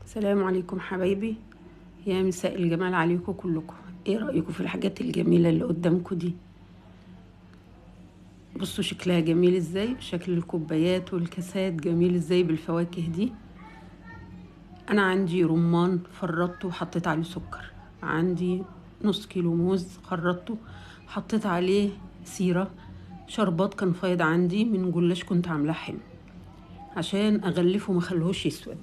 السلام عليكم حبايبي، يا مساء الجمال عليكم كلكم. ايه رأيكم في الحاجات الجميلة اللي قدامكم دي؟ بصوا شكلها جميل ازاي، شكل الكوبايات والكاسات جميل ازاي بالفواكه دي. انا عندي رمان فرطته وحطيت عليه سكر، عندي نص كيلو موز خرطته حطيت عليه سيرة، شربات كان فايض عندي من جلاش كنت عاملاه حلو عشان اغلفه ما خلوهوش يسود،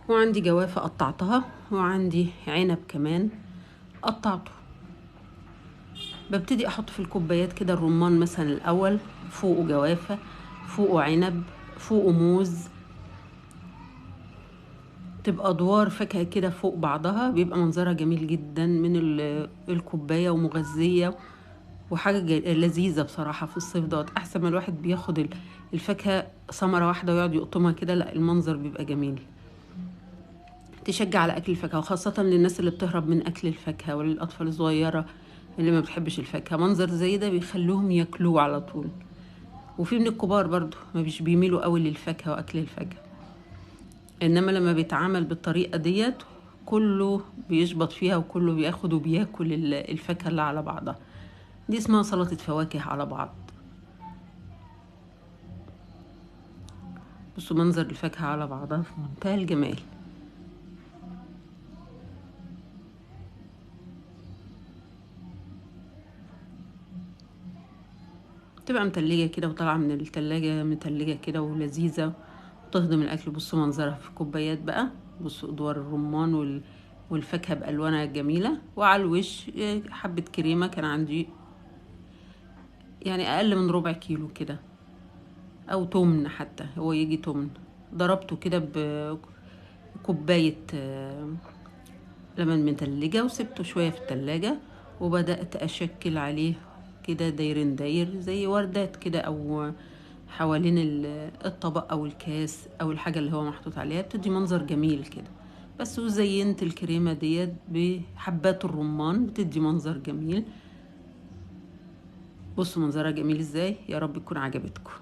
وعندي جوافة قطعتها، وعندي عنب كمان قطعته. ببتدي احط في الكوبايات كده الرمان مثلا الاول، فوقه جوافة، فوقه عنب، فوقه موز، تبقى ادوار فاكهة كده فوق بعضها، بيبقى منظرها جميل جدا من الكوباية ومغذية وحاجة لذيذة بصراحة في الصيف دوت. احسن ما الواحد بياخد الفاكهة ثمرة واحدة ويقعد يقطمها كده، لا المنظر بيبقى جميل. تشجع على اكل الفاكهة، وخاصة للناس اللي بتهرب من اكل الفاكهة وللاطفال الصغيرة اللي ما بتحبش الفاكهة، منظر زي ده بيخلوهم ياكلوه على طول. وفي من الكبار برضو ما بيش بيميلوا قوي للفاكهة واكل الفاكهة، انما لما بيتعامل بالطريقة ديت كله بيشبط فيها وكله بياخد وبياكل الفاكهة اللي على بعضها. دي اسمها سلطة فواكه على بعض. بصوا منظر الفاكهة على بعضها في منتهى الجمال. تبقى متلجة كده وطالعة من التلاجة متلجة كده ولذيذة وتهضم الأكل. بصوا منظرها في كوبايات بقى، بصوا أدوار الرمان والفاكهة بألوانها الجميلة، وعلى الوش حبة كريمة كان عندي يعني أقل من ربع كيلو كده أو تمن، حتى هو يجي تمن، ضربته كده بكوباية لبن متلجة وسبته شوية في التلاجة، وبدأت أشكل عليه كده دايرين داير زي وردات كده أو حوالين الطبق أو الكاس أو الحاجة اللي هو محطوط عليها، بتدي منظر جميل كده بس. وزينت الكريمة ديت بحبات الرمان بتدي منظر جميل. بصوا منظرها جميل ازاي. يا رب تكون عجبتكم.